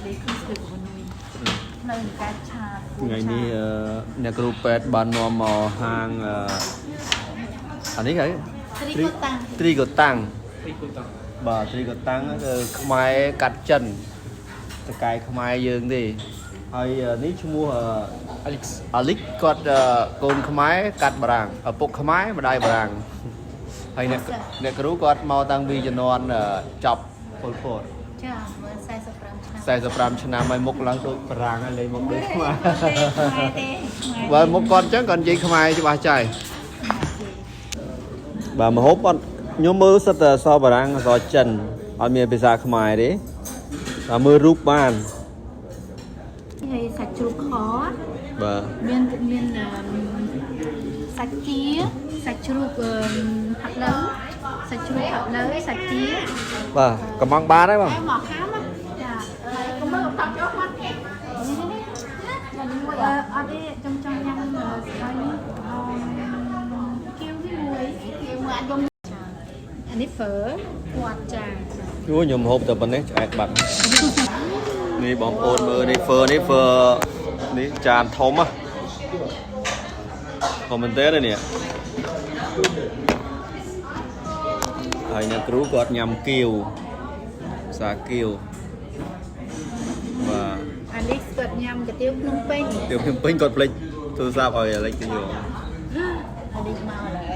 លេគឺស្លឹកវនុយនៅកាឆា ថ្ងៃនេះអ្នកគ្រូពេទ្យបាននាំមកហាងអានេះគេ ត្រីកូតាំង ត្រីកូតាំងបាទត្រីកូតាំងគឺខ្មែរកាត់ចិនតកែខ្មែរយើងទេហើយនេះឈ្មោះអាលិចអាលិចគាត់កូនខ្មែរកាត់បារាំងឪពុកខ្មែរម្ដាយបារាំងហើយអ្នកគ្រូគាត់មកតាំងពីជំនាន់ចប់ពលពត ចា45ឆ្នាំ 45ឆ្នាំហើយមុខឡើងដូចបារាំងហើយលេងមុខដូចខ្មែរ ខ្មែរទេ បើមុខគាត់អញ្ចឹងគាត់និយាយខ្មែរច្បាស់ចៃបាទមហូបអត់ខ្ញុំមើលសិតតែអក្សរបារាំងអក្សរចិនអត់មានភាសាខ្មែរទេបាទមើលរូបបាន ហើយសាច់ជ្រូកខ បាទ មានមានសាច់ទាសាច់ជ្រូកហាក់លើសាច់ជ្រូកហាក់លើសាច់ទា បាទកំងបានហើយបង តែមកហាមចាកុំមើលតបយកមកទេអត់ទេចង់ចង់ញ៉ាំស្អីនេះគៀវនេះមួយគៀវមួយអត់យំអានេះហ្វឺគាត់ចា អូខ្ញុំហូបតែប៉ុណ្ណេះឆ្អែតបាត់នេះបងប្អូនមើលនេះហ្វឺនេះហ្វឺនេះចានធំហ៎ធំមែនទេនេះហើយអ្នកគ្រូគាត់ញ៉ាំគៀវសាគៀវបាទ អាលីសគាត់ញ៉ាំកាទៀវភ្នំពេញ ទៀវភ្នំពេញគាត់ភ្លេចទូរស័ព្ទឲ្យអាលិចទៅយក អាលីសមក